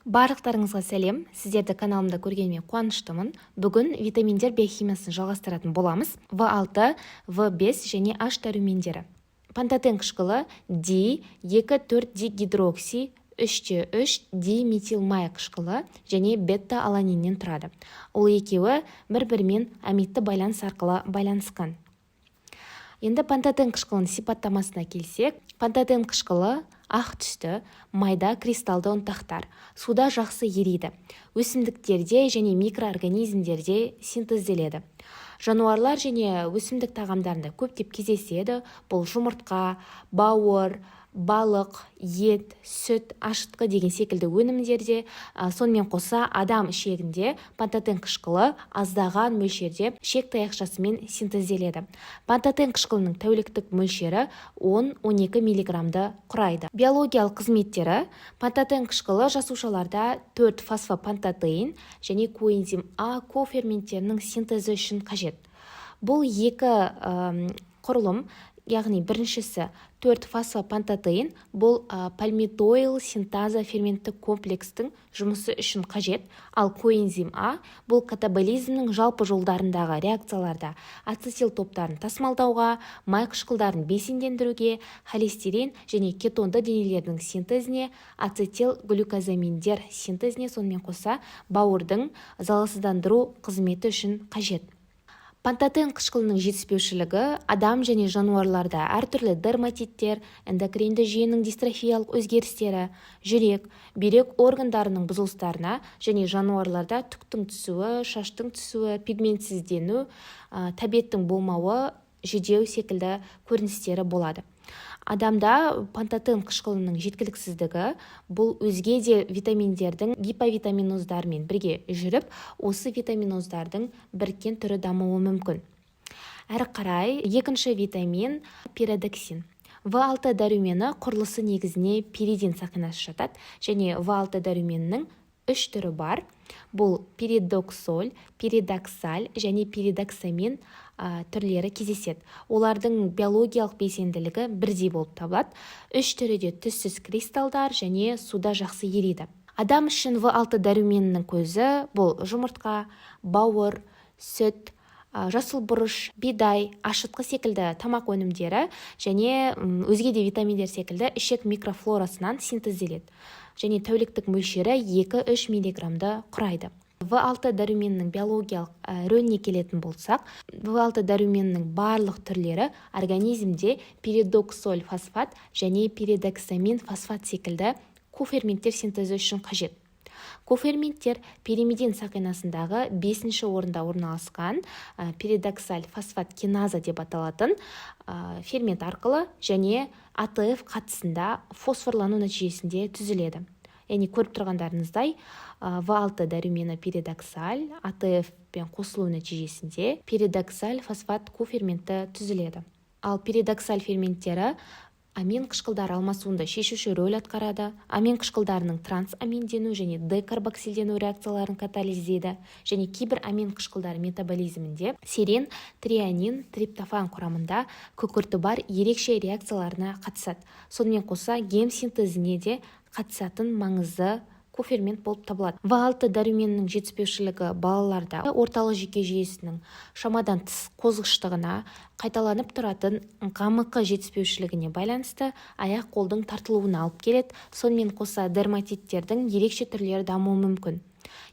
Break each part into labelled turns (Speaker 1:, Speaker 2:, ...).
Speaker 1: Барлықтарыңызға сәлем! Сіздерді каналымда көргеніме қуаныштымын. Бүгін витаминдер биохимиясын жалғастыратын боламыз. В6, В5 және H дәрумендері. Пантотен қышқылы Д 2,4 дигидрокси 3,3 диметилмай қышқылы және бета аланиннен тұрады. Ол екеуі бір-бірімен амидті байланыс арқылы байланысқан. Енді пантотен қышқылының сипаттамасына келсек, пантотен қышқылы ақ түсті, майда кристалды ұнтақтар, суда жақсы ериді, өсімдіктерде және микроорганизмдерде синтезделеді. Жануарлар және өсімдік тағамдарында көптеп кездеседі. Бұл жұмыртқа, бауыр, балық, ет, сүт, ашытқы деген секілді өнімдерде. Сонымен қоса, адам ішегінде пантотен қышқылы аздаған мөлшерде ішек таяқшасымен синтезделеді. Пантотен қышқылының тәуліктік мөлшері 10-12 миллиграммды құрайды. Биологиялық қызметтері: пантотен қышқылы жасушаларда 4 фосфопантотеин және коэнзим А коферменттерінің синтезі үшін қажет. Бұл екі құрылым, яғни біріншісі 4 фосфопантотеин, бұл пальмитоил синтаза ферменттік комплекстің жұмысы үшін қажет, ал коэнзим А бұл катаболизмнің жалпы жолдарындағы реакцияларда ацетил топтарын тасымалдауға, май қышқылдарын белсендендіруге, холестерин және кетонды денелердің синтезіне, ацетил глюкозаминдер синтезіне, сонымен қоса бауырдың залалсыздандыру қызметі үшін қажет. Пантотен қышқылының жетіспеушілігі адам және жануарларда әртүрлі дерматиттер, эндокринді жүйенің дистрофиялық өзгерістері, жүрек, бүйрек органдарының бұзылыстарына және жануарларда түктің түсуі, шаштың түсуі, пигментсіздену, тәбеттің болмауы, жүдеу секілді көріністері болады. Адамда пантотен қышқылының жеткіліксіздігі бұл өзге де витаминдердің гиповитаминоздарымен бірге жүріп, осы витаминоздардың біріккен түрі дамуы мүмкін. Әрі қарай екінші витамин пиридоксин. В6 дәрумені құрылысы негізіне пиридин сақинасы жатады және В6 дәруменінің үш түрі бар. Бұл пиридоксоль, пиридоксаль және пиридоксамин түрлері кездеседі. Олардың биологиялық белсенділігі бірдей болып табылады. Үш түрі де түссіз кристалдар және суда жақсы ериді. Адам үшін В6 дәруменінің көзі бұл жұмыртқа, бауыр, сүт, жасыл бұрыш, бидай, ашытқы секілді тамақ өнімдері және өзге де витаминдер секілді ішек микрофлорасынан синтезделеді және тәуліктік мөлшері 2-3 миллиграммды құрайды. В6 дәруменінің биологиялық рөліне келетін болсақ, В6 дәруменінің барлық түрлері организмде пиридоксоль фосфат және пиридоксамин фосфат секілді коферменттер синтезі үшін қажет. Коферменттер пиримидин сақинасындағы бесінші орында орналасқан пиридоксаль фосфат киназа деп аталатын фермент арқылы және АТФ қатысында фосфорлану нәтижесінде түзіледі. Яғни көріп тұрғандарыңыздай, В6 дәрумені пиридоксаль АТФ пен қосылу нәтижесінде пиридоксаль фосфат коферменті түзіледі. Ал пиридоксаль ферменттері амин қышқылдары алмасуында шешуші рөл атқарады, амин қышқылдарының трансаминдену және декарбоксилдену реакцияларын катализдейді және кейбір амин қышқылдары метаболизмінде серин, треонин, триптофан құрамында күкірті бар ерекше реакцияларына қатысады. Сонымен қоса, гем синтезіне де қатысатын маңызды кофермент болып табылады. В6 дәруменінің жетіспеушілігі балаларда орталық жүйке жүйесінің шамадан тыс қозғыштығына, қайталанып тұратын ҚМҚ жетіспеушілігіне байланысты аяқ-қолдың тартылуына алып келеді. Сонымен қоса, дерматиттердің ерекше түрлері дамуы мүмкін.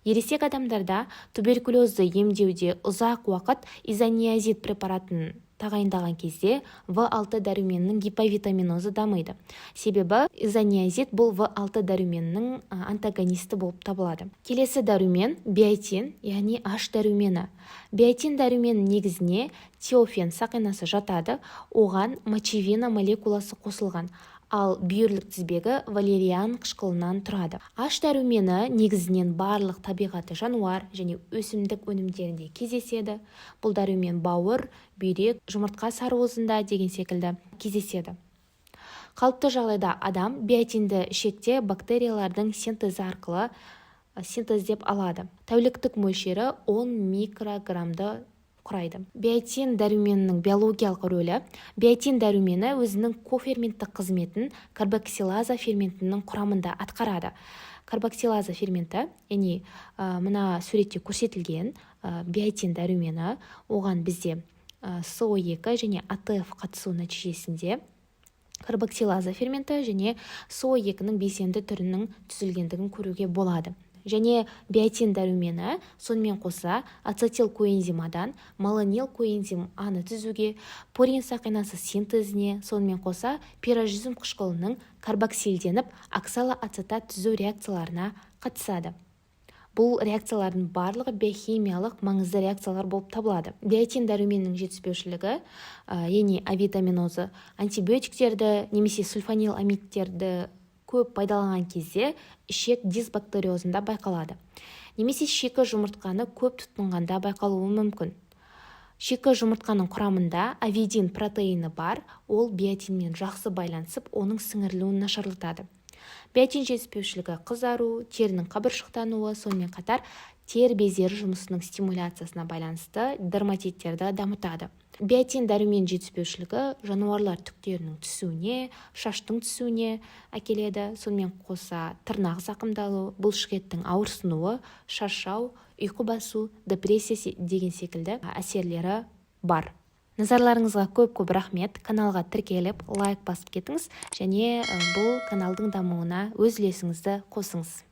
Speaker 1: Ересек адамдарда туберкулезді емдеуде ұзақ уақыт изониазид препаратын тағайындаған кезде В6 дәруменінің гиповитаминозы дамиды, себебі изониазид бұл В6 дәруменінің антагонисті болып табылады. Келесі дәрумен биотин, яғни H дәрумені. Биотин дәруменінің негізіне тиофен сақинасы жатады, оған мочевина молекуласы қосылған, ал бүйірлік тізбегі валериан қышқылынан тұрады. H дәрумені негізінен барлық табиғаты жануар және өсімдік өнімдерінде кездеседі. Бұл дәрумен бауыр, бүйрек, жұмыртқа сарыуызында деген секілді кездеседі. Қалыпты жағдайда адам биотинді ішекте бактериялардың синтезі арқылы синтездеп алады. Тәуліктік мөлшері 10 микрограммды құрайды. Биотин дәруменінің биологиялық рөлі: биотин дәрумені өзінің коферменттік қызметін карбоксилаза ферментінің құрамында атқарады. Карбоксилаза ферменті, яғни мына суретте көрсетілген биотин дәрумені, оған бізде СО2 және АТФ қатысу нәтижесінде карбоксилаза ферменті және СО2-нің белсенді түрінің түзілгендігін көруге болады. Және биотин дәрумені сонымен қоса ацетил коэнзим адан малонил коэнзим аны түзуге, пурин сақинасы синтезіне, сонымен қоса пирожүзім қышқылының карбоксилденіп оксалоацетат түзу реакцияларына қатысады. Бұл реакциялардың барлығы биохимиялық маңызды реакциялар болып табылады. Биотин дәруменінің жетіспеушілігі, яғни авитаминозы, антибиотиктерді немесе сульфаниламидтерді көп пайдаланған кезде ішек дисбактериозында байқалады немесе шикі жұмыртқаны көп тұтынғанда байқалуы мүмкін. Шикі жұмыртқаның құрамында авидин протеині бар, ол биотинмен жақсы байланысып, оның сіңірілуін нашарлатады. Биотин жетіспеушілігі қызару, терінің қабыршықтануы, сонымен қатар тері бездері жұмысының стимуляциясына байланысты дерматиттерді дамытады. Биотин дәрумен жетіспеушілігі жануарлар түктерінің түсуіне, шаштың түсуіне әкеледі. Сонымен қоса тырнақ зақымдалу, бұлшықеттің ауырсынуы, шаршау, ұйқы басу, депрессия деген секілді әсерлері бар. Назарларыңызға көп-көп рахмет. Каналға тіркеліп, лайк басып кетіңіз және бұл каналдың дамуына өз үлесіңізді қосыңыз.